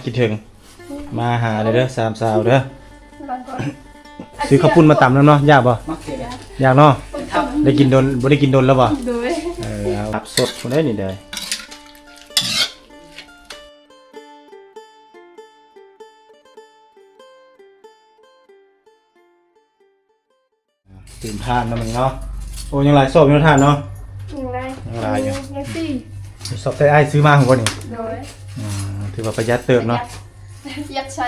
ຄິດເຖິງ ມາຫາເດີ ເດີ ສາມສາວເດີ. ຊື້ເຂົ້າປຸ້ນມາຕຳນຳເນາະ. ຢາກບໍ່? ຢາກເນາະ. ໄດ້ກິນດົນ ບໍ່ໄດ້ກິນດົນແລ້ວບໍ່? ໂດຍ. ເອີ ເອົາ ອັບສົດພຸ້ນເດ້ນີ້ເດີ. ຕື່ມຖ່ານເນາະມື້ນີ້ເນາະ. ໂອ້ ຍັງຫຼາຍຊອບຢູ່ເນາະຖ່ານເນາະ. ຍັງຫຼາຍ ຍັງຫຼາຍຢູ່ ຍັງສີ່ ຊອບໄດ້ອ້າຍຊື້ມາບໍ່ນີ້? ໂດຍ. ອືມ ຖືວ່າປະຢັດເຕີບເນາະ. ປະຢັດ ປະຢັດໃຊ້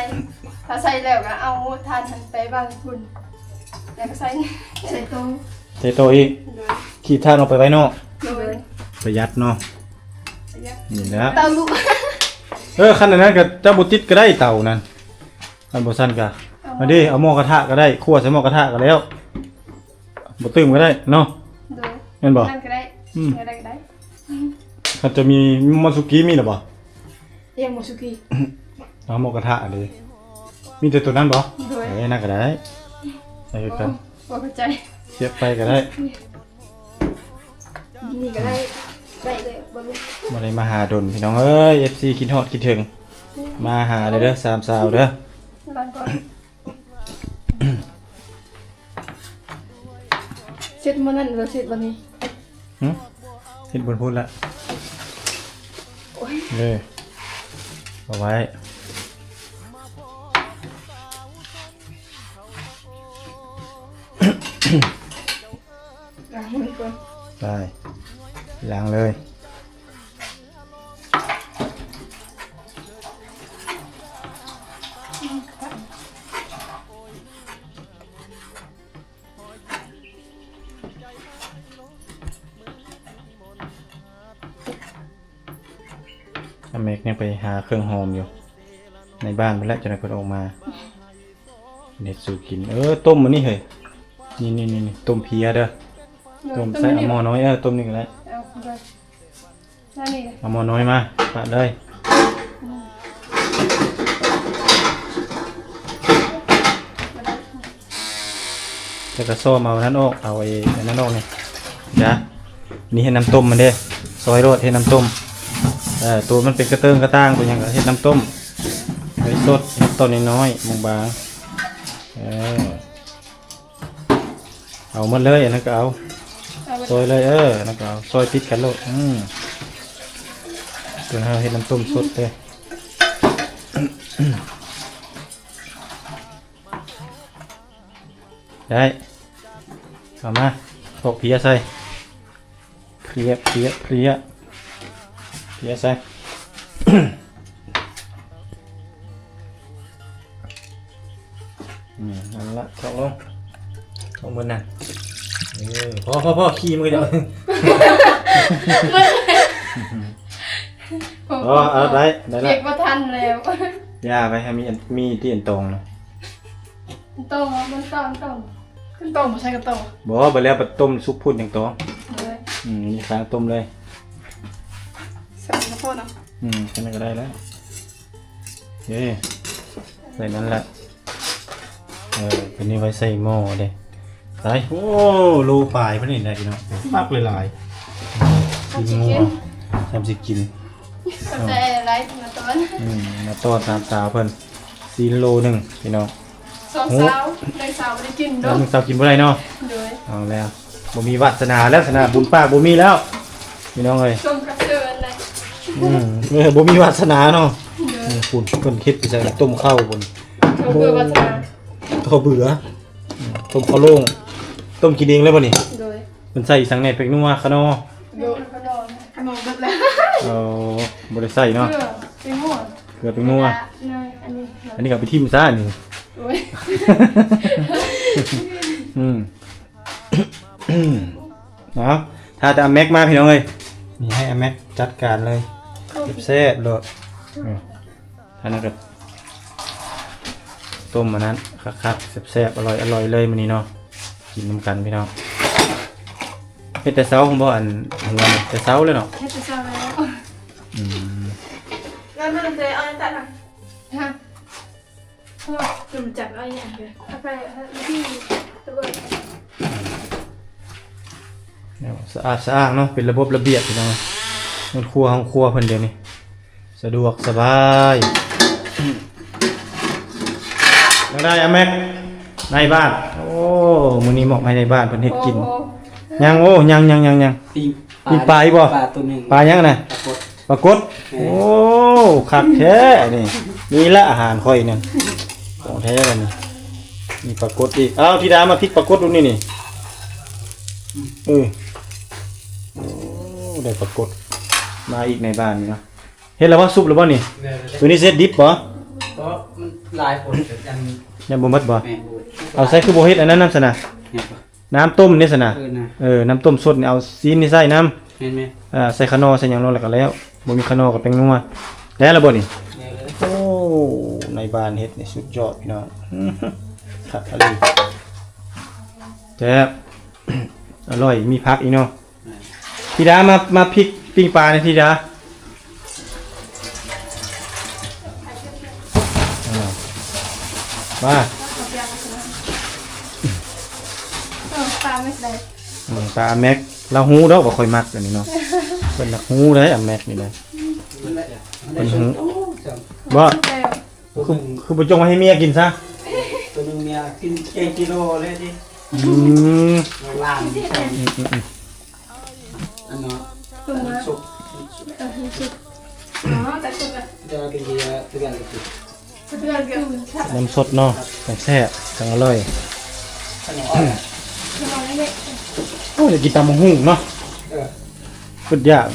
ຖ້າໃຊ້ແລ້ວກໍເອົາຖ່ານຫັ້ນໄປວາງພຸ້ນ ແລ້ວກໍໃສ່ ໃສ່ໂຕ ໃສ່ໂຕອີກ. ໂດຍ. ຂີດຖ່ານອອກໄປໄວ້ນອກ. ໂດຍ. ປະຢັດເນາະ ປະຢັດ. ນີ້ແຫຼະ ເຕົາລຸກ. ເອີ ຄັນອັນນັ້ນກໍເຈົ້າບໍ່ຕິດກໍໄດ້ເຕົານັ້ນ. ຄັນບໍ່ຊັ້ນກະ ເອົາ ມາເດ້ ເອົາໝໍ້ກະທະກະໄດ້ ຂົ້ວໃສ່ໝໍ້ກະທະກະແລ້ວ ບໍ່ຕື່ມກະໄດ້ເນາະ. ໂດຍ. ແມ່ນບໍ່? ນັ້ນກະໄດ້. ອືມ ກະໄດ້ ກະໄດ້. ຄັນຈະມີໝໍ້ສຸກີມີແລ້ວບໍ່? ຍັງໝໍ້ສຸກີ ເອົາໝໍ້ກະທະເດ້ ມີແຕ່ໂຕນັ້ນບໍ່? ໂດຍ. ເອີ ນັ້ນກະໄດ້ ໃສ່ຄືກັນ. ໂອ້ ບໍ່ເຂົ້າໃຈ ສຽບໄຟກະໄດ້. ນີ້ກະໄດ້ ໄດ້ເລີຍ ບໍ່ຮູ້. ບໍ່ໄດ້ມາຫາດົນພີ່ນ້ອງເອີຍ ເອັຟຊີຄິດຮອດຄິດເຖິງ ມາຫາເດີ ເດີ ສາມສາວເດີ. ເຊັດມື້ນັ້ນ ເຊັດມື້ນີ້. ຫຶ ເຮັດບຸນພຸ້ນລະ. ໂອ້ຍ ເອີ ເອົາໄວ້. ລ້າງມືກ່ອນ. ໄປ ລ້າງເລີຍ. ອາແມັກຍັງໄປຫາເຄື່ອງຫອມຢູ່ໃນບ້ານພຸ້ນແຫຼະ ຈັ່ງໃດເພິ່ນອອກມາ. ເຮັດສູ່ກິນ ເອີ ຕົ້ມອັນນີ້ເຮີ້ຍ ນີ້ໆໆ ຕົ້ມເພຍເດີ. ເອີ ຕົ້ມໃສ່ ຕົ້ມ ເອົາໝໍ້ນ້ອຍ ເອີ ຕົ້ມນີ້ກະໄດ້. ເອົາ ເອົາໝໍ້ນ້ອຍມາປະເລີຍ. ອືມ ແລ້ວກະຊອມເອົາອັນນັ້ນອອກ ເອົາໄອ້ອັນນັ້ນອອກນີ້. ຈ້າ ນີ້ເຮັດນ້ຳຕົ້ມມັນເດ້ ຊອຍໂລດ ເຮັດນ້ຳຕົ້ມ. ເອີ ໂຕມັນເປັນກະເຕີງກະຕ່າງ ໂຕຫຍັງກະເຮັດນ້ຳຕົ້ມ ໄວ້ສົດ ເຮັດຕອນນ້ອຍໆ ບາງໆ. ເອີ ເອົາໝົດເລີຍ ອັນນັ້ນກະເອົາ ເອົາໝົດ ຊອຍເລີຍ. ເອີ ອັນນັ້ນກະເອົາ ຊອຍຕິດກັນໂລດ. ອືມ ຕົວເຮົາເຮັດນ້ຳຕົ້ມສົດເດ້. ໄດ້ ເອົາມາ ພວກເພຍໃສ່ ເພຍ ເພຍ ເພຍ ເພຍໃສ່. ອືມ ນັ້ນລະ ຖອກລົງ ຖອກໝົດນະ. ເອີ ພໍ ພໍ ພໍ ຂີ້ມັນກະຈະ ພໍ ເອົາ ໄດ້ ໄດ້ລະ ເກັບບໍ່ທັນແລ້ວ. ຢ່າໄປ ໃຫ້ມີອັນ ມີທີ່ອັນຕອງນະ. ຕອງ ມັນຕອງ ຕອງ ຂຶ້ນຕອງ ບໍ່ໃສ່ກະຕອງ. ບໍ່ ບາດແລ້ວໄປຕົ້ມສຸກພຸ້ນຈັ່ງຕອງ. ເອີ ອືມ ນີ້ຄ້າງຕົ້ມເລີຍ ໃສ່ກະເພາະເນາະ. ອືມ ແຄ່ນັ້ນກະໄດ້ແລ້ວ. ເອີ ໃສ່ນັ້ນແຫຼະ. ເອີ ໂຕນີ້ໄວ້ໃສ່ໝໍ້ເດ້. ຕາຍ ໂອ້ ໂລປາຍພຸ້ນນີ້ນະພີ່ນ້ອງ ໝາກຫຼາຍໆ. ຊິກິນ ຊິກິນ ແຕ່ໄລມາຕອນ ອືມ ມາຕອນຕາມສາວເພິ່ນ. ຊີ້ນໂລໜຶ່ງພີ່ນ້ອງ. ສອງສາວ ໜຶ່ງສາວບໍ່ໄດ້ກິນເນາະ ໜຶ່ງສາວກິນບໍ່ໄດ້ເນາະ. ໂດຍ. ເອົາແລ້ວ ບໍ່ມີວາດສະໜາແລ້ວ ສະໜາບຸນປາກບໍ່ມີແລ້ວພີ່ນ້ອງເອີຍ. ສົມກັບຊື່ອັນໃດ ອືມ ເອີ ບໍ່ມີວາດສະໜາເນາະ. ໂດຍ. ອືມ ພຸ້ນ ເພິ່ນເຮັດຢູ່ໃສ ຕົ້ມເຂົ້າພຸ້ນ. ເຂົາເບື່ອວາດສະໜາ ເຂົາເບື່ອ. ອືມ ຕົ້ມເຂົ້າໂລ່ງ ຕົ້ມກິນເອງເລີຍບໍ່ນີ້? ໂດຍ. ເພິ່ນໃສ່ອີ່ສັງແດ່ ແປ້ງນົວ ຂະໜໍ່? ໂດຍ ຂະໜໍ່ ຂະໜໍ່ເບິດແລ້ວ. ເອີ ບໍ່ໄດ້ໃສ່ເນາະ ເກືອ ແປ້ງນົວ ເກືອ ແປ້ງນົວ. ອັນນີ້ ອັນນີ້ກໍເອົາໄປຖິ້ມຊະນີ້. ໂອ້ຍ ອືມ ເອົາ ຖ້າແຕ່ອາແມັກມາພີ່ນ້ອງເອີຍ ນີ້ໃຫ້ອາແມັກຈັດການເລີຍ. ແຊບໆໂລດ. ອືມ ອັນນັ້ນກໍຕົ້ມອັນນັ້ນຄັກໆ ແຊບໆ ອະລ່ອຍໆເລີຍມື້ນີ້ເນາະ. ກິນນຳກັນພີ່ນ້ອງ. ເຮັດແຕ່ເຊົ້າພຸ້ນບໍ່ ອັນຫົວນີ້ ແຕ່ເຊົ້າເລີຍເນາະ? ເຮັດແຕ່ເຊົ້າແລ້ວ. ອືມ ແລ້ວມັນເລີຍເອົາອັນນັ້ນຕັດຫະ? ຫະ? ເອີ ຈະມາຈັບເອົາອີ່ຫຍັງເດີ ເອົາໄປໃຫ້ທີ່ຕະເບີດ. ແນວສະອາດສະອ້າງເນາະ ເປັນລະບົບລະບຽບພີ່ນ້ອງ. ເຮືອນຄົວ ຫ້ອງຄົວເພິ່ນດຽວນີ້ ສະດວກສະບາຍ. ໄດ້ອາແມັກ ນາຍບ້ານ. ໂອ້ ມື້ນີ້ມອບໃຫ້ນາຍບ້ານເພິ່ນເຮັດກິນ. ໂອ້ ຍັງ ໂອ້ ຍັງ ຍັງ ຍັງ ຍັງ. ປີ້ງ ປີ້ງປາອີກບໍ່? ປາໂຕໜຶ່ງ. ປາຫຍັງນະ? ປາກົດ. ປາກົດ. ແມ່ນ. ໂອ້ ຄັກແທ້ນີ້. ນີ້ລະອາຫານຂ້ອຍນັ້ນ ຂອງແທ້ລະນີ້. ມີປາກົດອີກ. ເອົາ ທິດາມາພິກປາກົດດູນີ້ນີ້. ອືມ ເອີ ໂອ້ ໄດ້ປາກົດມາອີກໃນບ້ານນີ້ເນາະ. ເຮັດແລ້ວບໍ່? ສຸກແລ້ວບໍ່ນີ້? ແມ່ນແລ້ວ. ໂຕນີ້ຊິເຮັດດິບບໍ່? ເພາະມັນຫຼາຍຄົນຍັງ ຍັງບໍ່ໝົດບໍ່? ແມ່ນ ບໍ່ໝົດ. ເອົາໃສ່ຄືບໍ່ເຮັດອັນນັ້ນນຳຊັ້ນນະ? ຫຍັງ? ນ້ຳຕົ້ມນີ້ຊັ້ນນະ? ເອີ ນ້ຳ ເອີ ນ້ຳຕົ້ມສົດນີ້ ເອົາຊີ້ນນີ້ໃສ່ນຳ. ແມ່ນໆ. ເອີ ໃສ່ຂະໜໍ່ໃສ່ຫຍັງລົງແລ້ວກໍແລ້ວ. ບໍ່ມີຂະໜໍ່ກັບແປ້ງນົວ. ໄດ້ແລ້ວບໍ່ນີ້? ໄດ້ແລ້ວ. ໂອ້ ໃນບ້ານເຮັດນີ້ສຸດຍອດພີ່ນ້ອງ. ຄັກອີ່ຫຼີ. ແຊບ. ອະລ່ອຍ ມີຜັກອີກເນາະ. ທິດາ ມາ ມາພິກປີ້ງປານີ້ທິດາ. ເອົາ ມາ. ເອີ ປາແມັກໄດ້. ອືມ ປາອາແມັກ ລາວຮູ້ດອກວ່າຂ້ອຍມັກອັນນີ້ເນາະ. ເພິ່ນມັກຮູ້ໄດ໋ ອາແມັກນີ້ໄດ໋. ເພິ່ນຮູ້ ບໍ່? ຄື ຄືບໍ່ຈົ່ງມາໃຫ້ເມຍກິນຊະ? ໂຕໜຶ່ງເມຍກິນແກງກິໂລເລີຍຕິ. ອືມ ລ້າງ. ອືມໆໆ. ອັນນັ້ນ ຕົ້ມມາ ຊຸບ ເອີ ຊຸບ. ອໍ ແຕ່ຊຸບອະ ຈະເປັນເດືອນ ເດືອນ ນ້ຳສົດເນາະ ຈັ່ງແຊບ ຈັ່ງອະລ່ອຍ. ໂອ້ຍ ຢາກກິນຕຳບັກຫຸ່ງເນາະ. ເອີ ຄືຢາກ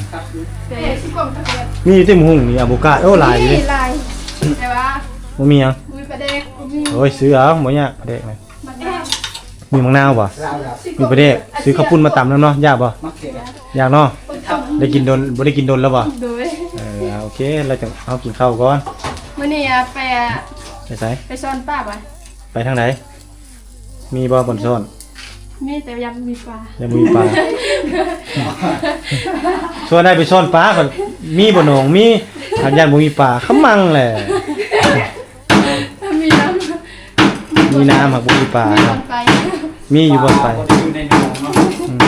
ມີແຕ່ບັກຫຸ່ງ ມີອາໂວກາໂດຫຼາຍຢູ່ເດ້. ມີຫຼາຍ ແຕ່ວ່າບໍ່ມີຫຍັງ. ບໍ່ມີປາແດກ. ບໍ່ມີ. ໂອ້ຍ ຊື້ເອົາ ບໍ່ຍາກປາແດກນະ. ມີໝາກນາວບໍ່? ມີປາແດກ. ຊື້ເຂົ້າປຸ້ນມາຕຳນຳເນາະ. ຢາກບໍ່? ຢາກເນາະ. ໄດ້ກິນດົນ ບໍ່ໄດ້ກິນດົນແລ້ວບໍ່? ໂດຍ. ເອີ ໂອເຄ ແລ້ວຈັ່ງເຮົາກິນເຂົ້າກ່ອນ. ມື້ນີ້ອະ ໄປອະ ໄປໃສ? ໄປຊ້ອນປາບໍ່? ໄປທາງໃດ? ມີບໍ່ບ່ອນຊ້ອນ? ມີ ແຕ່ວ່າຍັງບໍ່ມີປາ. ຍັງບໍ່ມີປາ. ຊວນອ້າຍໄປຊ້ອນປາ ມີບໍ່ໜອງ? ມີ. ຄັນຢ້ານບໍ່ມີປາ ຂະມັງແຫຼະ. ມີນ້ຳ ມີນ້ຳ ຫາກບໍ່ມີປາ. ມີບ່ອນໄປ ມີຢູ່ບ່ອນໄປ. ປາບໍ່ໄດ້ຢູ່ໃນໜອງເນາະ. ອືມ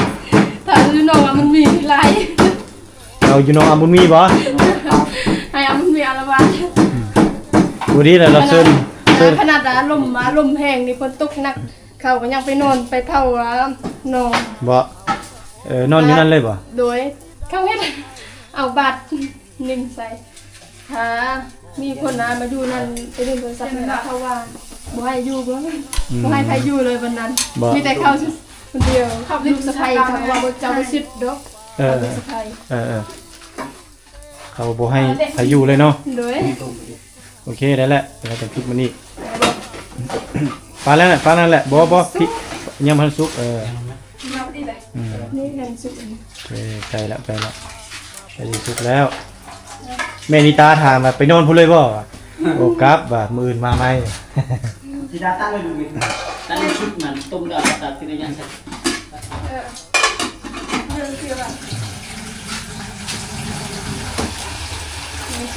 ຖ້າຢູ່ໜອງອະບຸນມີຫຼາຍ. ເອົາຢູ່ໜອງອະບຸນມີບໍ່? ໃຫ້ອະບຸນມີອາລະວາດ. ອືມ ບໍ່ດີແລ້ວ ລາວເຊີນ ຂະໜາດ ເຊີນ ຂະໜາດວ່າລົມມາ ລົມແຮງນີ້ ຝົນຕົກໜັກ ເຂົາກໍຍັງໄປນອນ ໄປເຝົ້າ ອາ ໜອງ. ບໍ່? ເອີ ນອນຢູ່ນັ້ນເລີຍບໍ່? ໂດຍ ເຂົາເຮັດ ເອົາບາດ ໜຶ່ງໃສ່. ຖ້າມີຄົນນະມາຢູ່ນັ້ນ ໄປຫຼິ້ນໂທລະສັບໃຫ້ລາວ ເຂົາວ່າບໍ່ໃຫ້ຢູ່. ບໍ່ ອືມ ບໍ່ໃຫ້ໃຜຢູ່ເລີຍວັນນັ້ນ. ບໍ່ ມີແຕ່ເຂົາຄົນດຽວ. ລູກສະໃພ້ເຂົາວ່າບໍ່ ເຈົ້າບໍ່ສິດດອກ. ເອີ ລູກສະໃພ້ ເອີໆ ເຂົາບໍ່ໃຫ້ໃຜຢູ່ເລີຍເນາະ. ໂດຍ. ໂອເຄ ໄດ້ແລ້ວ ແລ້ວຈະພິກມັນອີກ. ປານນັ້ນແຫຼະ ປານນັ້ນແຫຼະ. ບໍ່ ບໍ່ ພິກ ຍັງບໍ່ທັນສຸກ. ເອີ ອືມ ນີ້ແມ່ນສຸກ. ໂອເຄ ໃກ້ແລ້ວ ໃກ້ແລ້ວ ໃກ້ຊິສຸກແລ້ວ. ແມ່ນິຕາຖາມວ່າ ໄປນອນພຸ້ນເລີຍບໍ່? ໂອ້ ກັບວ່າ ມື້ອື່ນມາໃໝ່. ຊິດາຕັ້ງໄວ້ດູນີ້ ຕັ້ງຊຸດມັນຕົ້ມແລ້ວ ຕັກກິນໄດ້ຍັງ.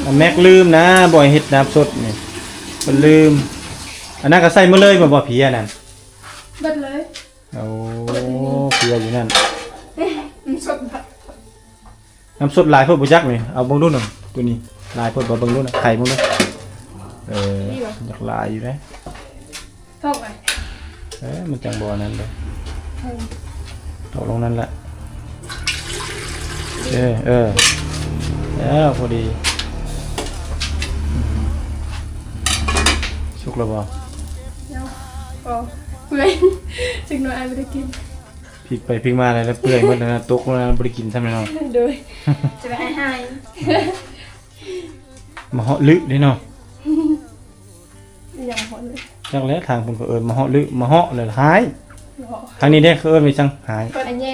ອາແມັກລືມນະ ບໍ່ໃຫ້ເຮັດນ້ຳສົດນີ້ ເພິ່ນລືມ. ອັນນັ້ນກໍໃສ່ໝົດເລີຍແມ່ນບໍ່? ເພຍນັ້ນ ເບິດເລີຍ. ໂອ້ ເພຍຢູ່ນັ້ນ. ນ້ຳສົດ ນ້ຳສົດຫຼາຍໂພດບໍ່ຈັກນີ້. ເອົາເບິ່ງດູໜຶ່ງ ໂຕນີ້ຫຼາຍໂພດບໍ່? ເບິ່ງດູນະ ໄຂເບິ່ງດູ. ເອີ ນີ້ຫວາ? ຢາກຫຼາຍຢູ່ເດ້. ຖອກໄປ. ເອີ ມັນຈັ່ງບໍ່ອັນນັ້ນເດ້. ເອີ ຖອກລົງນັ້ນແຫຼະ. ເອີ ເອີ ແລ້ວພໍດີ. ສຸກແລ້ວບໍ່? ຍັງ. ອໍ ເປື່ອຍ. ຈັກໜ້ອຍອ້າຍບໍ່ໄດ້ກິນ. ພິກໄປພິກມາແລ້ວເປື່ອຍໝົດແລ້ວນະ. ຕົກລົງມາບໍ່ໄດ້ກິນຊ້ຳແນ່ນອນ. ໂດຍ. ຈະໄປໃຫ້ຫາຍ. ມະເຫາະລຶເດ້ເນາະ. ອີຫຍັງເຫາະລຶ? ຈັກແຫຼະ ທາງເພິ່ນກໍເອີ້ນມະເຫາະລຶ ມະເຫາະແລ້ວຫາຍ. ເຫາະ ທາງນີ້ເດ້ ເຂົາເອີ້ນວ່າຈັ່ງ? ຫາຍ. ອາແຍ.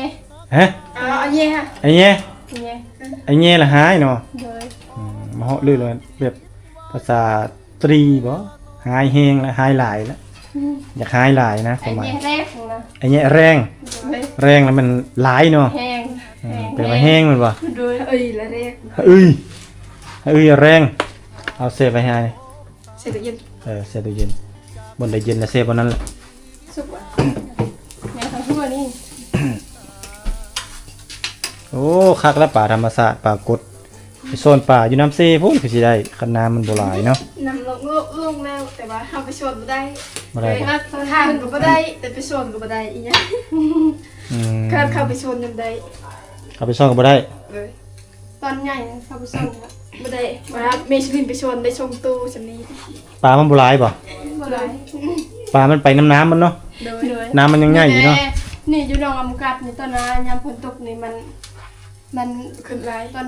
ຮະ? ອາແຍ. ອາແຍ. ອາແຍ ອາແຍລະຫາຍເນາະ. ໂດຍ. ອືມ ມະເຫາະລຶລະແບບພາສາຕຣີບໍ? ຫາຍແຮງລະ ຫາຍຫຼາຍລະ. ອືມ ຢາກຫາຍຫຼາຍນະ ຄວາມໝາຍ. ອາແຍແຮງນະ. ອາແຍແຮງ. ໂດຍ. ແຮງລະແມ່ນຫຼາຍເນາະ. ແຮງ. ອືມ ແຮງ ແປວ່າແຮງແມ່ນບໍ່? ໂດຍ. ເອີຍລະແຮງ. ເອີຍ ເອີຍແຮງ. ເອົາແຊ່ໄວ້ໃຫ້. ແຊ່ຕູ້ເຢັນ. ເອີ ແຊ່ຕູ້ເຢັນ ບ່ອນໃດເຢັນລະແຊ່ບ່ອນນັ້ນແຫຼະ. ສຸກຫວາ? ແມ່ນທັງຫົວນີ້. ໂອ້ ຄັກລະ ປາທຳມະຊາດ ປາກົດ ໄປຊ່ອນປາຢູ່ນ້ຳເຊພຸ້ນຄືຊິໄດ້ ຄັນນ້ຳມັນບໍ່ຫຼາຍເນາະ. ນ້ຳລົງ ລົງ ລົງແລ້ວ ແຕ່ວ່າເຮົາໄປຊ່ອນບໍ່ໄດ້. ບໍ່ໄດ້ບໍ່? ເອີ ຂ້າມກໍບໍ່ໄດ້ ແຕ່ໄປຊ່ອນກໍບໍ່ໄດ້ອີຫຍັງ. ອືມ ຂະໜາດເຂົ້າໄປຊ່ອນຍັງໄດ້ ເຂົ້າໄປຊ່ອນກໍບໍ່ໄດ້. ເອີ ຕອນໃຫຍ່ເຂົ້າໄປຊ່ອນກໍບໍ່ໄດ້ ວ່າແມ່ຊິລິນໄປຊ່ອນໄດ້ສອງໂຕສ່ຳນີ້. ປາມັນບໍ່ຫຼາຍບໍ່? ບໍ່ຫຼາຍ. ປາມັນໄປນຳນ້ຳມັນເນາະ. ໂດຍ ໂດຍ ນ້ຳມັນຍັງໃຫຍ່ຢູ່ເນາະ. ນີ້ຢູ່ໜອງອາໂມກັດນີ້ ຕອນຍາມຝົນຕົກນີ້ມັນ ມັນຂຶ້ນຫຼາຍ ຕອນ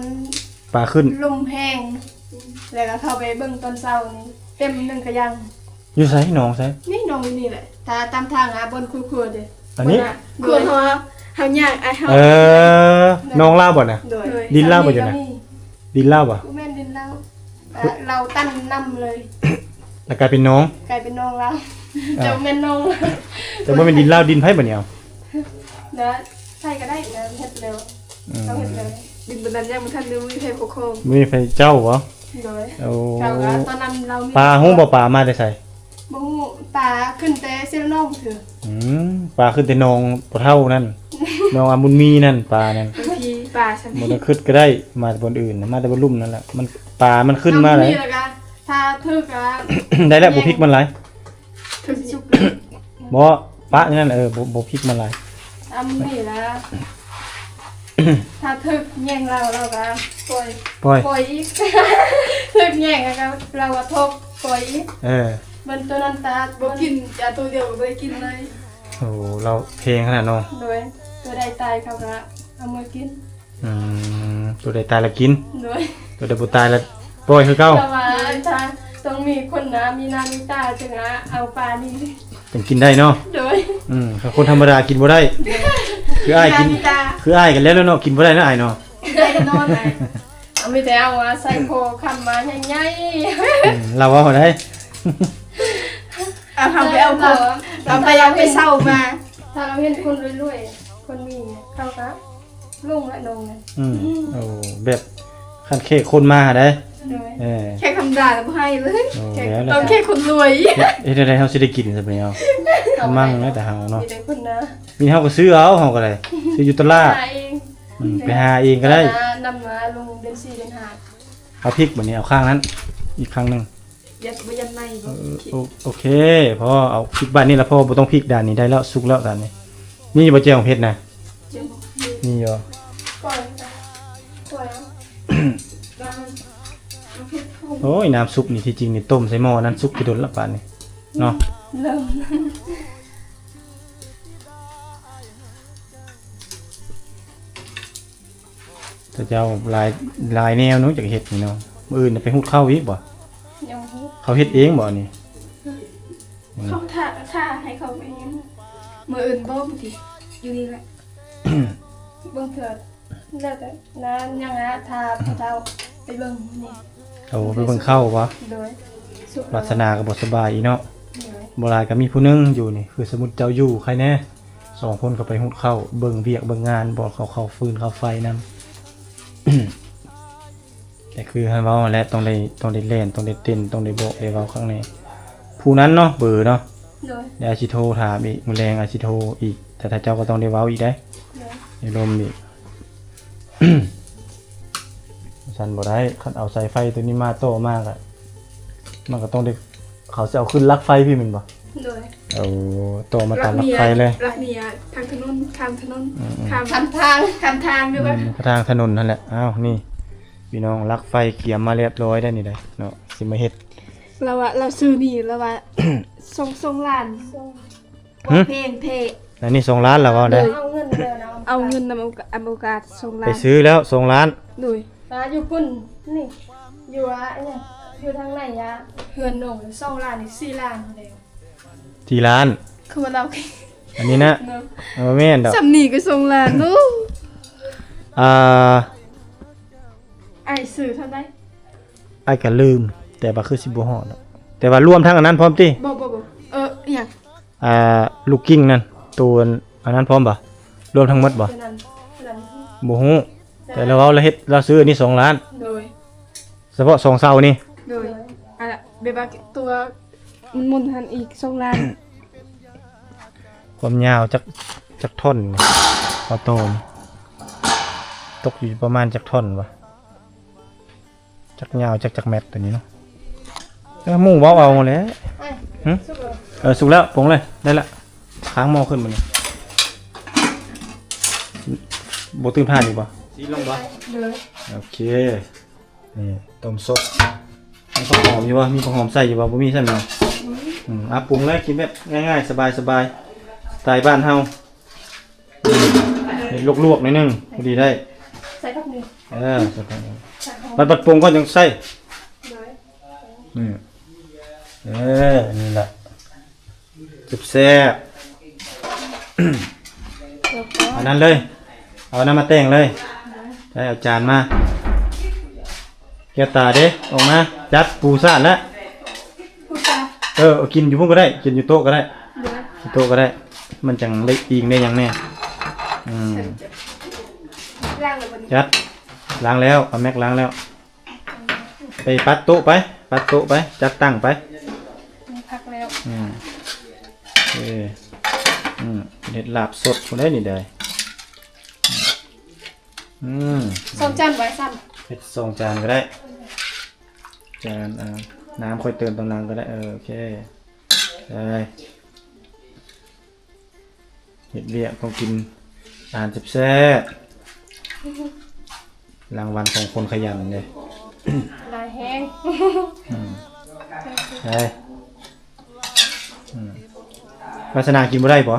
ປາຂຶ້ນ ລົມແຮງ ແລ້ວກໍເຂົ້າໄປເບິ່ງຕອນເຊົ້ານີ້ ເຕັມໜຶ່ງກະຍັງ. ຢູ່ໃສ? ໜອງໃສ? ນີ້ໜອງຢູ່ນີ້ແຫຼະ ຕາ ຕາມທາງຫາບ່ອນຂຸດຂົວເດ້. ອັນນີ້? ໂດຍ ເຮົາ ເຮົາຍ່າງ ອ້າຍເຮົາ. ເອີ ໜອງລາວບໍ່ນະ? ໂດຍ ດິນລາວບໍ່ຢູ່ນະ? ດິນລາວບໍ່? ບໍ່ແມ່ນດິນລາວ ເອີ ລາວຕັນນ້ຳເລີຍ ແລ້ວກາຍເປັນໜອງ ກາຍເປັນໜອງລາວ. ເຈົ້າແມ່ນໜອງ ເຈົ້າບໍ່ແມ່ນດິນລາວ ດິນໃຜບັດນີ້? ເອົາ ນະ ໃຜກໍໄດ້ນະ ເຮັດແລ້ວ ອືມ ເຮົາເຮັດແລ້ວ. ດິນບາດນັ້ນຍັງບໍ່ທັນໄດ້ມີໃຜປົກຄອງ ບໍ່ມີໃຜເຈົ້າບໍ? ໂດຍ ໂອ້ ເຈົ້າກໍຕອນນັ້ນລາວມີ ປາຮູ້ບໍ່ ປາມາແຕ່ໃສ? ບໍ່ຮູ້ ປາຂຶ້ນແຕ່ເຊລະນອງເທື່ອ. ອືມ ປາຂຶ້ນແຕ່ໜອງພໍ່ເຖົ້ານັ້ນ ໜອງອາບຸນມີນັ້ນ ປານັ້ນ. ບາງທີປາຊັ້ນ ບໍ່ໄດ້ຄຶດກໍໄດ້ ມາແຕ່ບ່ອນອື່ນ ມາແຕ່ບ່ອນລຸ່ມນັ້ນແຫຼະ ມັນ ປາມັນຂຶ້ນມາໄດ໋. ຖ້າຖືກກໍໄດ້ແລ້ວ ບໍ່ພິກມັນຫຼາຍ. ຖືກສຸກ ບໍ່ ປະນັ້ນ ເອີ ບໍ່ ບໍ່ພິກມັນຫຼາຍ. ອັນນີ້ລະ ຖ້າຖືກແຍ່ງລາວ ລາວກໍປ່ອຍ ປ່ອຍ ປ່ອຍອີກ ຖືກແຍ່ງລາວກໍ ລາວກໍທົກ ປ່ອຍອີກ. ເອີ ມັນຕົວນັ້ນຕາ ບໍ່ກິນ ຈາໂຕດຽວກໍບໍ່ໄດ້ກິນເລີຍ. ໂອ້ ລາວແພງຂະໜາດເນາະ. ໂດຍ ຕົວໃດຕາຍເຂົາກໍເອົາມາກິນ. ອືມ ຕົວໃດຕາຍລະກິນ. ໂດຍ ຕົວໃດບໍ່ຕາຍລະປ່ອຍຄືເກົ່າ. ແຕ່ວ່າ ໂດຍ ຖ້າຕ້ອງມີຄົນນະ ມີໜ້າມີຕາ ຈຶ່ງອະເອົາປານີ້ ຈຶ່ງກິນໄດ້ເນາະ. ໂດຍ ອືມ ຄັນຄົນທຳມະດາກິນບໍ່ໄດ້. ໂດຍ ຄືອ້າຍກິນ ມີໜ້າມີຕາ ຄືອ້າຍກັນແລ້ວເນາະ ກິນບໍ່ໄດ້ເນາະອ້າຍເນາະ. ໄດ້ແນ່ນອນອ້າຍ ເອົາ ມີແຕ່ເອົາອາໄສພໍ່ຄຳມາໃຫຍ່ໆ. ອືມ ລາວເວົ້າໄດ້ ເອົາ ເຮົາໄປເອົາ ເອົາໄປ ເອົາໄປເຊົ່າມາ. ຖ້າລາວເຫັນຄົນລວຍໆ ຄົນມີ ເຂົາກໍ ລົງລະ ລົງລະ. ອືມ ໂອ້ ແບບຄັນແຂກຄົນມາຫັ້ນໃດ໋. ໂດຍ ເອີ ແຂກທຳມະດາລະບໍ່ໃຫ້ເລີຍ. ໂອ້ ແຂກ ແລ້ວ ຕ້ອງແຂກຄົນລວຍ. ເຮັດ ເຮັດແນວໃດເຮົາຊິໄດ້ກິນຊະບາດນີ້ເຮົາ? ມັ່ງແລ້ວແຕ່ເຮົາເນາະ ມີແຕ່ຄົນນະ ມີເຮົາກໍຊື້ເອົາ ເຮົາກໍໄດ້ຊື້ຢູ່ຕະຫຼາດ. ຫາເອງ ອືມ ໄປຫາເອງກໍໄດ້. ນຳມາລົງເດືອນສີ່ເດືອນຫ້າ. ເອົາພິກບາດນີ້ ເອົາຂ້າງນັ້ນ ອີກຂ້າງໜຶ່ງ. ຍັດ ບໍ່ຍັດໃນບໍ່? ເອີ ໂອ ໂອເຄ ພໍເອົາພິກບາດນີ້ລະ ພໍບໍ່ຕ້ອງພິກ. ດ້ານນີ້ໄດ້ແລ້ວ ສຸກແລ້ວດ້ານນີ້. ມີບໍ່ແຈ່ວເຜັດນະ? ແຈ່ວເຜັດ ມີຢູ່. ໂອ້ຍ ນ້ຳຊຸບນີ້ ທີ່ຈິງນີ້ຕົ້ມໃສ່ໝໍ້ນັ້ນ ສຸກແຕ່ດົນລະປານນີ້ເນາະ. ເລີ່ມ ເຂົາເຈົ້າຫຼາຍ ຫຼາຍແນວເນາະ ຢາກເຮັດນີ້ເນາະ. ມື້ອື່ນໄປຫຸດເຂົ້າອີກບໍ່? ຍັງບໍ່ຫຸດ. ເຂົາເຮັດເອງບໍ່ອັນນີ້? ອືມ ເຂົາຖ້າ ຖ້າໃຫ້ເຂົາເຮັດ. ມື້ອື່ນບໍ່ ບາງທີຢູ່ນີ້ແຫຼະ. ບາງເທື່ອ ແລ້ວແຕ່ນານຍັງຫາ ຖ້າເຂົາເຈົ້າໄປເບິ່ງມື້ນີ້. ໂອ້ ໄປເບິ່ງເຂົ້າບໍ່? ໂດຍ ວາດສະໜາກໍບໍ່ສະບາຍອີກເນາະ. ໂດຍ ບໍ່ຫຼາຍກໍມີຜູ້ໜຶ່ງຢູ່ນີ້ ຄືສົມມຸດເຈົ້າຢູ່ໃຄແນ່ ສອງຄົນກໍໄປຫຸດເຂົ້າ ເບິ່ງວຽກເບິ່ງງານ ບໍ່ເຂົ້າ ເຂົ້າຟືນເຂົ້າໄຟນຳ. ແຕ່ຄືເຮົາເວົ້າຫັ້ນແຫຼະ ຕ້ອງໄດ້ ຕ້ອງໄດ້ແລ່ນ ຕ້ອງໄດ້ເຕັ້ນ ຕ້ອງໄດ້ບອກໄດ້ເວົ້າຄັກແນ່. ຜູ້ນັ້ນເນາະ ເບີເນາະ. ໂດຍ ດຽວອ້າຍຊິໂທຖາມອີກ ມື້ແລງອ້າຍຊິໂທອີກ ແຕ່ຖ້າເຈົ້າກໍຕ້ອງໄດ້ເວົ້າອີກເດ້. ໂດຍ ໄດ້ລົມອີກ. ຊັ້ນບໍ່ໄດ້ ຄັນເອົາສາຍໄຟໂຕນີ້ມາຕໍ່ມາກະ ມັນກໍຕ້ອງໄດ້ ເຂົາຊິເອົາຂຶ້ນຫຼັກໄຟພີ້ແມ່ນບໍ່? ໂດຍ ເອົາຕໍ່ມາຕາມຫຼັກໄຟເລີຍ. ຫຼັກນີ້ ຫຼັກນີ້ທາງຖະໜົນ ຂ້າມຖະໜົນ ອືມໆ ຂ້າມ ຂ້າມທາງ ຂ້າມທາງເດີວ່າ ອືມ ທາງຖະໜົນຫັ້ນແຫຼະ. ອ້າວ ນີ້ພີ່ນ້ອງ ຫຼັກໄຟກຽມມາລຽບຮ້ອຍແລ້ວນີ້ໄດ໋ເນາະ ຊິມາເຮັດ. ລາວວ່າ ລາວຊື້ນີ້ ລາວວ່າ ສອງ ສອງລ້ານ. ຫຶ? ແພງແທ້. ອັນນີ້ສອງລ້ານລະເວົ້າໄດ໋. ໂດຍ ເອົາເງິນນຳ ເອົາເງິນນຳອາໂມກາດ ສອງລ້ານ ໄປຊື້ແລ້ວສອງລ້ານ. ໂດຍ ອ່າ ຢູ່ພຸ້ນນີ້ ຢູ່ ອ່າ ຫຍັງ ຢູ່ທາງໃນ ອ່າ ເຮືອນນ້ອງ ສອງລ້ານ ນີ້ ສີ່ລ້ານແລ້ວ. ສີ່ລ້ານ ຄືວ່າລາວ ອັນນີ້ນະ. ເນາະ ເອີ ແມ່ນດອກ ສ່ຳນີ້ກໍສອງລ້ານເນາະ. ອ່າ ອ້າຍຊື້ເທົ່າໃດ? ອ້າຍກໍລືມ ແຕ່ວ່າຄືຊິບໍ່ຮອດດອກ ແຕ່ວ່າລວມທັງອັນນັ້ນພ້ອມຕິ? ບໍ່ ບໍ່ ບໍ່ ເອີ ອີຫຍັງ? ອ່າ ລູກກິ່ງນັ້ນ ໂຕອັນນັ້ນພ້ອມບໍ່? ລວມທັງໝົດບໍ່? ໂຕນັ້ນ ໂຕນັ້ນ ບໍ່ຮູ້ ແຕ່ລາວເວົ້າລາວເຮັດ ລາວຊື້ອັນນີ້ສອງລ້ານ. ໂດຍ ສະເພາະສອງເສົານີ້. ໂດຍ ອັນລະ ແບບວ່າຕົວມັນໝຸນຫັ້ນອີກສອງລ້ານ. ຄວາມຍາວຈັກ ຈັກທ່ອນນີ້ ເອົາໂຕນີ້ ຕົກຢູ່ປະມານຈັກທ່ອນວະ? ຈັກຍາວຈັກ ຈັກແມັດໂຕນີ້ເນາະ. ເອີ ໝູເວົ້າເອົາແຫຼະ. ຫຶ? ເອີ ສຸກແລ້ວ ປົງເລີຍ ໄດ້ລະ. ຄ້າງໝໍ້ຂຶ້ນບັດນີ້ ບໍ່ຕື່ມຖ່ານອີກບໍ່? ຊິລົງບໍ່? ໂອເຄ. ນີ້ ຕົ້ມສົດ. ມີຜັກຫອມຢູ່ບໍ່? ມີຜັກຫອມໃສ່ຢູ່ບໍ່? ບໍ່ມີຊັ້ນເນາະ. ອືມ ອາ ປຸງເລີຍ ກິນແບບງ່າຍໆ ສະບາຍໆ ສະໄຕບ້ານເຮົາ. ອືມ ເຮັດລວກໆໜ້ອຍໜຶ່ງ ພໍດີໄດ້. ໃສ່ຜັກຫອມ ເອີ ໃສ່ຜັກຫອມ ບັດ ບັດປຸງກ່ອນຈັ່ງໃສ່. ໂດຍ. ອືມ ເອີ ນີ້ລະ ແຊບໆ. ເອົານັ້ນເລີຍ ເອົານັ້ນມາແຕ່ງເລີຍ. ໄດ້ ເອົາຈານມາ. ແກ້ວຕາເດ້ ອອກມາ ຈັດປູສາດລະ. ເອີ ເອົາກິນຢູ່ພຸ້ນກໍໄດ້ ກິນຢູ່ໂຕະກໍໄດ້. ໂດຍ. ຢູ່ໂຕະກໍໄດ້ ມັນຈັ່ງໄດ້ອີງໄດ້ຫຍັງແດ່. ອືມ ລ້າງແລ້ວບໍ່ນີ້? ຈັດ ລ້າງແລ້ວ ເອົາແມັກລ້າງແລ້ວ. ໄປປັດໂຕະໄປ ປັດໂຕະໄປ ຈັດຕັ້ງໄປ. ມີຜັກແລ້ວ. ອືມ ເອີ ອືມ ເຮັດລາບສົດພຸ້ນເດ້ນີ້ເດ້. ອືມ ສອງຈານໄວ້ຊ້ຳ ເຮັດສອງຈານກໍໄດ້. ຈານ ອ່າ ນ້ຳຄ່ອຍເຕີມຕອນຫຼັງກໍໄດ້. ເອີ ໂອເຄ ໄດ້. ເຮັດວຽກຕ້ອງກິນອາຫານແຊບໆ ລາງວັນຂອງຄົນຂະຫຍັນເດ້. ຫຼາຍແຮງ. ອືມ ໄດ້. ອືມ ວາສະໜາກິນບໍ່ໄດ້ບໍ?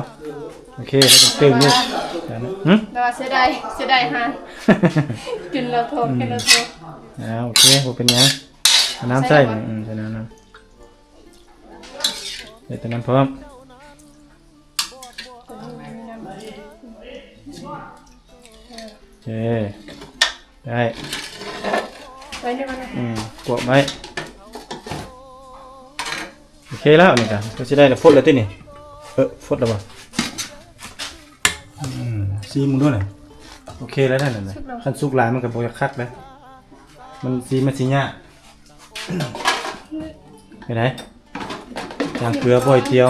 ໂອເຄ ແລ້ວຈັ່ງຕື່ມນີ້. ຫຶ? ແຕ່ວ່າເສຍດາຍ ເສຍດາຍອາຫານ ກິນແລ້ວທ້ອງ ອືມ ກິນແລ້ວທ້ອງ. ອ່າ ໂອເຄ ບໍ່ເປັນຫຍັງ. ເອົານ້ຳໃສ່. ໃສ່ແລ້ວບໍ່? ອືມ ໃສ່ນ້ຳ ນ້ຳ ໃສ່ແຕ່ນ້ຳພ້ອມ. ໂອເຄ ໄດ້ ໄວ້ນີ້ມັນນະ. ອືມ ກວບໄວ້. ໂອເຄແລ້ວນີ້ກະ ກໍຊິໄດ້ແລ້ວ. ຟົດແລ້ວຕິນີ້? ເອີ ຟົດແລ້ວບໍ່? ອືມ ຊີມເບິ່ງດູນະ. ໂອເຄແລ້ວນັ້ນນະ. ຄັນສຸກຫຼາຍມັນກໍບໍ່ຢາກຄັກເດ້ ມັນຊີມມັນຊິຍາກ. ເປັນໃດ? ຈາງເກືອບໍ່ ໄອ້ຕຽວ?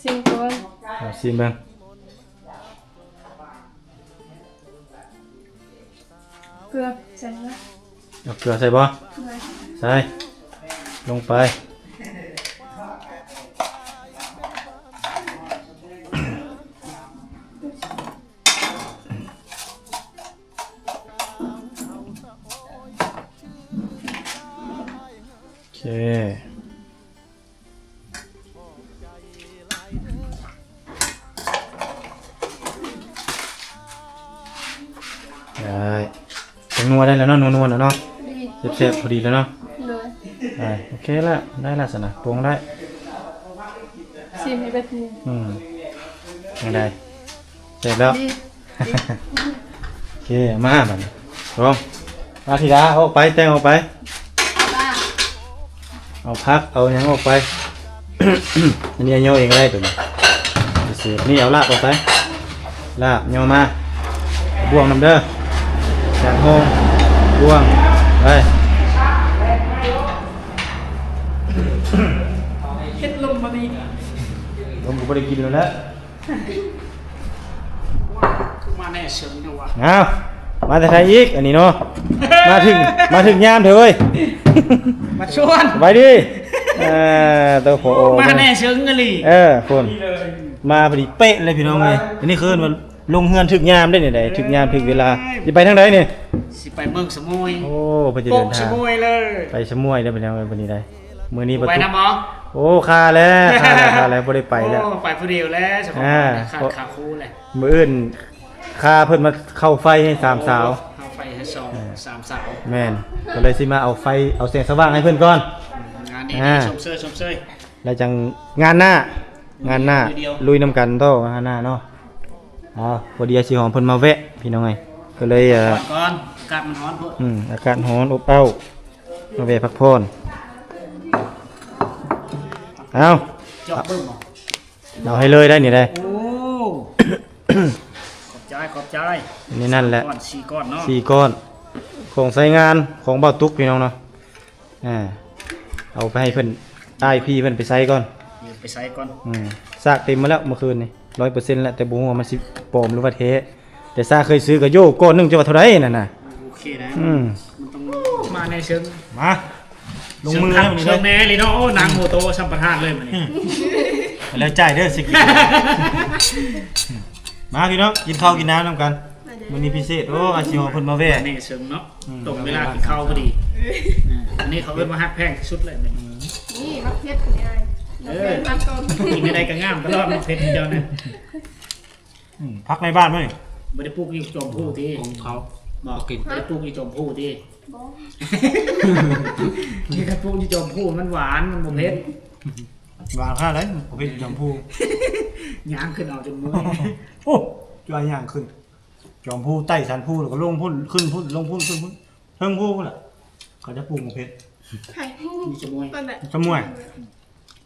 ຊີມກ່ອນ. ເອົາຊີມເບິ່ງ. ເກືອໃສ່ບໍ່? ເອົາເກືອໃສ່ບໍ່? ໃສ່ ລົງໄປ. ໂອເຄ ໄດ້ ແປ້ງນົວໄດ້ແລ້ວເນາະ ນົວໆແລ້ວເນາະ. ພໍດີ ແຊບໆ ພໍດີແລ້ວເນາະ. ໂດຍ ໄດ້ ໂອເຄແລ້ວ ໄດ້ແລ້ວຊັ້ນນະ ປົງໄດ້. ຊີມໃຫ້ເບິດນີ້. ອືມ ຈັ່ງໃດ? ແຊບແລ້ວ. ດີ ໂອເຄ ມາບັດນີ້ ລອງ ມາທິດາ ອອກໄປ ແຕ່ງອອກໄປ. ເອົາຜັກ ເອົາຫຍັງອອກໄປ. ອັນນີ້ຫຍໍ້ເອງກໍໄດ້ໂຕນີ້. ເສດນີ້ ເອົາລາບອອກໄປ ລາບຫຍໍ້ມາ. ບ່ວງນຳເດີ ຈານຮອງ ບ່ວງ ໄປ. ເຮັດລົມບໍ່ນີ້ ລົມກໍບໍ່ໄດ້ກິນແລ້ວແຫຼະ. ຄືມາແນ່ເຊີງແທ້ວະ. ອ້າວ ມາແຕ່ໃສອີກ ອັນນີ້ເນາະ. ມາເຖິງ ມາເຖິງຍາມແທ້ເວີຍ ມາຊວນ. ສະບາຍດີ. ເອີ ໂຕໂພ ມາແນ່ເຊີງອີ່ຫຼີ. ເອີ ພຸ້ນ ມາພໍດີເປະເລີຍພີ່ນ້ອງເອີຍ. ອັນນີ້ຄືວ່າລົງເຮືອນຖືກຍາມເດ້ນີ້ ຖືກຍາມຖືກເວລາ. ຊິໄປທາງໃດນີ້? ຊິໄປເມືອງສະໝຸຍ. ໂອ້ ເພິ່ນຈະເດີນທາງ ສະໝຸຍເລີຍ ໄປສະໝຸຍເດີພີ່ນ້ອງເອີຍ ມື້ນີ້ໄດ້. ມື້ນີ້ບໍ່ໄປນຳບໍ່? ໂອ້ ຄາແລ້ວ ຄາແລ້ວ ຄາແລ້ວ ບໍ່ໄດ້ໄປແລ້ວ. ໂອ້ ໄປຜູ້ດຽວແລ້ວ ສະເພາະ ເອີ ຂ້ານຄ່າຄູແຫຼະ. ມື້ອື່ນຂ້າເພິ່ນມາເຂົ້າໄຟໃຫ້ສາມສາວ. ເຂົ້າໄຟໃຫ້ສອງ ເອີ ສາມສາວ. ແມ່ນ ກໍເລີຍຊິມາເອົາໄຟ ເອົາແສງສະຫວ່າງໃຫ້ເພິ່ນກ່ອນ. ອືມ ງານນີ້ ອ່າ ຊົມເຊີຍ ຊົມເຊີຍ. ແລ້ວຈັ່ງງານໜ້າ ງານໜ້າ ລຸຍນຳກັນຕໍ່ງານໜ້າເນາະ. ອໍ ພໍດີອ້າຍສີຫອມເພິ່ນມາແວະ ພີ່ນ້ອງເອີຍ ກໍເລີຍ ເອີ ກ່ອນ ອາກາດມັນຮ້ອນໂພດ. ອືມ ອາກາດຮ້ອນອົບອ້າວ ມາແວະພັກຜ່ອນ. ເອົາ ເຈາະເບິ່ງບໍ່? ເອົາໃຫ້ເລີຍໄດ໋ນີ້ໄດ໋. ໂອ້ ຂອບໃຈ ຂອບໃຈ. ນີ້ນັ້ນແຫຼະ ສີ່ກ້ອນ ສີ່ກ້ອນເນາະ ສີ່ກ້ອນ ຂອງໃຊ້ງານຂອງບ່າວຕຸກ ພີ່ນ້ອງເນາະ. ອ່າ ເອົາໄປໃຫ້ເພິ່ນ ອ້າຍພີ່ເພິ່ນໄປໃສ່ກ່ອນ ໄປໃສ່ກ່ອນ. ອືມ ຊາກເຕັມມາແລ້ວມື້ຄືນນີ້ ຮ້ອຍເປີເຊັນແລ້ວ ແຕ່ບໍ່ຮູ້ວ່າມັນຊິປອມຫຼືວ່າແທ້. ແຕ່ຊາກເຄີຍຊື້ກໍໂຍກ້ອນໜຶ່ງ ຈະວ່າເທົ່າໃດນັ້ນນະ. ໂອເຄນະ. ອືມ ມັນຕ້ອງມາ ໃນເຊີງ ມາ ລົງມືແລ້ວມື້ນີ້ເດີ ເຊີງແນ່ເລີຍເນາະ. ໂອ້ ນາງໂມໂຕສຳປະທານເລີຍມື້ນີ້ ອືມ ແລ້ວຈ່າຍເດີຊິກິນ. ມາພີ່ນ້ອງ ກິນເຂົ້າກິນນ້ຳນຳກັນ. ມາເດີ ມື້ນີ້ພິເສດ. ໂອ້ ອາຊິຮອເພິ່ນມາແວ່ ແມ່ເຊີງເນາະ ອືມ ຕົງເວລາກິນເຂົ້າພໍດີ. ເອີ ອັນນີ້ເຂົາເອີ້ນວ່າຮັກແພງທີ່ສຸດເລີຍມື້ນີ້. ອືມ ນີ້ໝາກເຜັດນີ້ອ້າຍ ໝາກເຜັດ ເອີ ມັນຕົ້ນ ກິນໄດ້ກໍງາມຕະຫຼອດໝາກເຜັດເຈົ້ານະ. ອືມ ຜັກໃນບ້ານບໍ່ນີ້? ບໍ່ໄດ້ປູກຢູ່ຈອມພູຕິ? ຂອງເຂົາ ບໍ່ ບໍ່ກິນ ບໍ່ໄດ້ປູກຢູ່ຈອມພູຕິ? ບໍ່ ນີ້ຄັນປູກຢູ່ຈອມພູມັນຫວານ ມັນບໍ່ເຜັດ. ຫວານຂະໜາດໃດ? ບໍ່ເຜັດຢູ່ຈອມພູ ຍ່າງຂຶ້ນເອົາຈົນເມື່ອຍ. ໂອ້ ຈ່ອຍຍ່າງຂຶ້ນ ຈອມພູ ໄຕ່ສັນພູ ແລ້ວກໍລົງພຸ້ນ ຂຶ້ນພຸ້ນ ລົງພຸ້ນ ຂຶ້ນພຸ້ນ ເທິງພູພຸ້ນລະ ເຂົາຈະປູກໝາກເຜັດ. ໃຜ? ມີຊະມວຍ ນັ້ນແຫຼະ ຊະມວຍ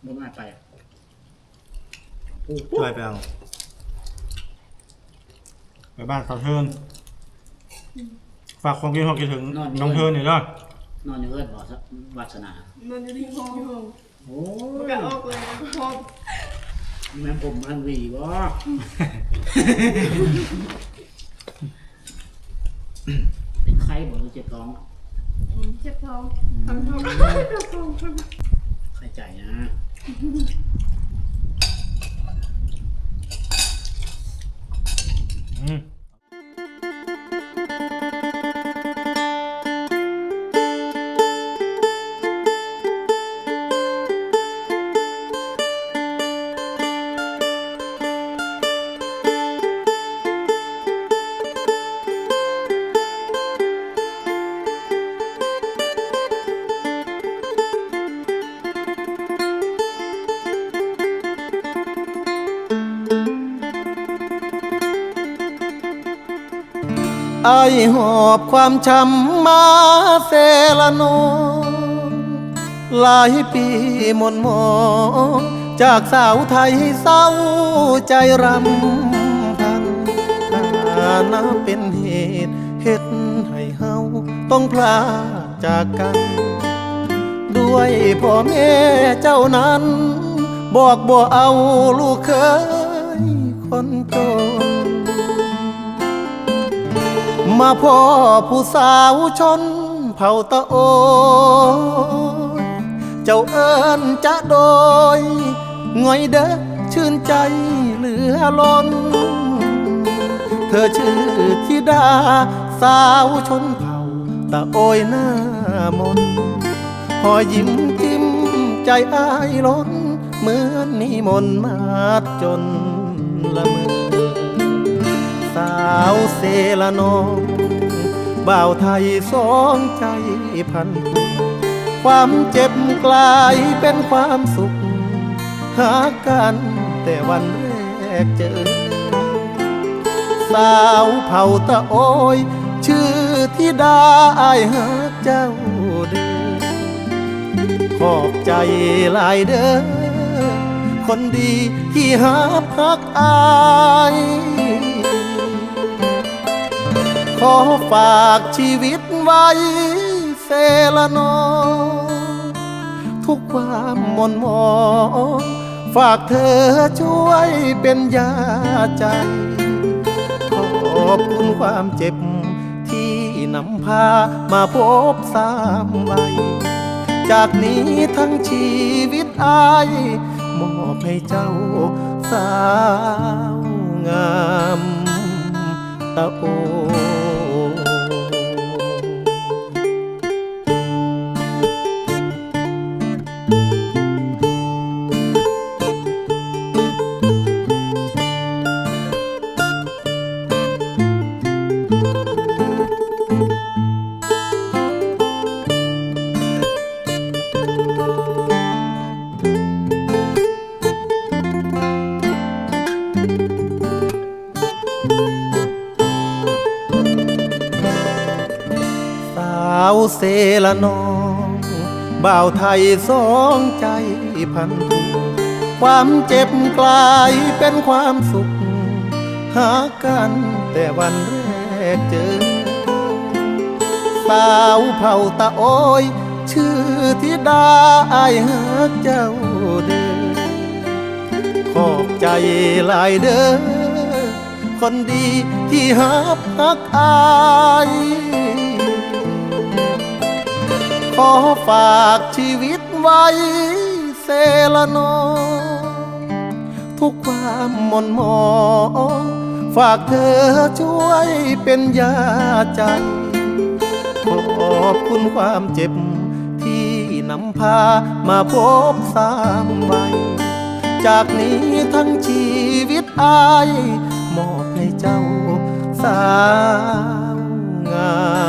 ບໍ່ມາໄປ ໂອ້ ໄປ ໄປເອົາ ໄປບ້ານສາວເທີນ. ອືມ ຝາກຄວາມຄິດຮອດຄິດເຖິງນ້ອງເທີນນີ້ເດີ. ນອນຢູ່ເຮືອນບໍ່ ວາດສະໜາ? ນອນຢູ່ທີ່ຫ້ອງ. ໂອ້ ມັນກໍອອກແລ້ວ ພ້ອມ ແມ່ນຜົມທັງຫວີບໍ່? ເປັນໄຂ້ບໍ່ ຫຼືເຈັບທ້ອງ? ອືມ ເຈັບທ້ອງ ອືມ ທັງທ້ອງ ທັງທ້ອງ ໄຂ້ໃຈນະ. ອືມ ອ້າຍຫອບຄວາມຊ້ຳມາເຊລະນອງ ຫຼາຍປີໝົນໝອງ ຈາກສາວໄທເສົ້າໃຈຣຳພັນ ຖານະເປັນເຫດເຮັດໃຫ້ເຮົາຕ້ອງພລາກຈາກກັນ ດ້ວຍພໍ່ແມ່ເຈົ້ານັ້ນ ບອກບໍ່ເອົາລູກເຂີຍຄົນຈົນ ມາພໍ້ຜູ້ສາວຊົນເຜົ່າຕະໂອຍ ເຈົ້າເອີ້ນຈະໂດຍ ງ່ອຍເດີ ຊື່ນໃຈເຫຼືອລົ້ນ ເທີຊື່ທິດາສາວຊົນເຜົ່າຕະໂອຍໜ້າມົນ ຮອຍຍິ້ມຈິ້ມໃຈອ້າຍລົ້ນ ເໝືອນນິມົນມາດຈົນລະເມີ ສາວເຊລະນອງ ບ່າວໄທສອງໃຈພັນຜູກ ຄວາມເຈັບກລາຍເປັນຄວາມສຸກ ຮັກກັນແຕ່ວັນແລກເຈີ ສາວເຜົ່າຕະໂອຍ ຊື່ທິດາ ອ້າຍຮັກເຈົ້າເດີ ຂອບໃຈຫຼາຍເດີ ຄົນດີທີ່ຮັບຮັກອ້າຍ ຂໍຝາກຊີວິດໄວ້ເຊລະນອງ ທຸກຄວາມໝົນໝອງ ຝາກເທີຊ່ວຍເປັນຢາໃຈ ຂອບຄຸນຄວາມເຈັບ ທີ່ນຳພາມາພົບຊ້ຳໄວ້ ຈາກນີ້ທັງຊີວິດອ້າຍ ມອບໃຫ້ເຈົ້າສາວງາມຕະໂອ. ສາວເຊລະນອງ ບ່າວໄທສອງໃຈພັນຜູກ ຄວາມເຈັບກລາຍເປັນຄວາມສຸກ ຮັກກັນແຕ່ວັນແລກເຈີ ສາວເຜົ່າຕະໂອຍ ຊື່ທິດາ ອ້າຍຮັກເຈົ້າເດີ ຂອບໃຈຫຼາຍເດີ ຄົນດີທີ່ຮັບຮັກອ້າຍ ຂໍຝາກຊີວິດໄວ້ເສລະໜໍ ທຸກຄວາມໝ່ນໝອງ ຝາກເທີຊ່ວຍເປັນຢາໃຈ ຂອບຄຸນຄວາມເຈັບ ທີ່ນຳພາມາພົບຊ້ຳໄວ ຈາກນີ້ທັງຊີວິດອ້າຍ ມອບໃຫ້ເຈົ້າສາວງາມ.